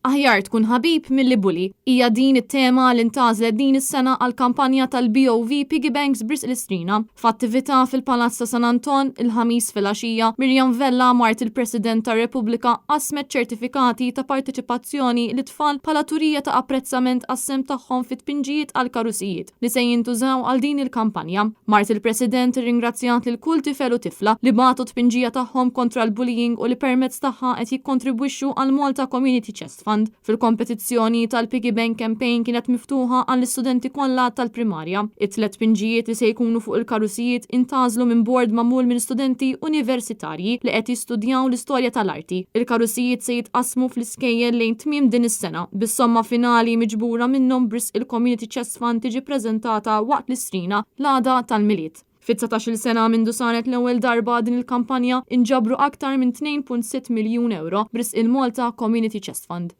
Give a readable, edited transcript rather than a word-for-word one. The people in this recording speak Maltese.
Aħjar tkun ħabib milli bully. Hija din it-tema li ntgħażlet din is-sena għall-kampanja tal-BOV Piggy Banks b'risq l-Istrina. F'attività fil-Palazz ta' San Anton, il-Ħamis filgħaxija, Miriam Vella, mart il-President tar-Repubblika, qassmet ċertifikati ta' parteċipazzjoni lit-tfal bħala turija ta' apprezzament għas-sehem tagħhom fit-tpinġijiet għall-karusijiet li se jintużaw għal din il-kampanja. Mart il-President irringrazzjat lil kull tifel u tifla li bagħtu t-tpinġija tagħhom kontra l-bullying u li permezz tagħha qed jikkontribwixxu għall-Malta Community Chest Fund. Fil-kompetizzjoni tal-Piggy Bank Campaign kienet miftuħa għall-istudenti kollha tal-primarja. It-tlett tpinġijiet li se jkunu fuq il-karusijiet intgħażlu minn bord magħmul minn studenti universitarji li qed jistudjaw l-istorja tal-arti. Il-karusijiet se jitqassmu fl-iskejjel lejn tmiem din is-sena, bis-somma finali miġbura minnhom b'risq il-Community Chest Fund tiġi ppreżentata waqt l-Istrina l-għada tal-Milied. Fi 19-il sena mindu saret l-ewwel darba din il-kampanja, inġabru aktar minn 2.6 miljun ewro b'risq il-Malta Community Chest Fund.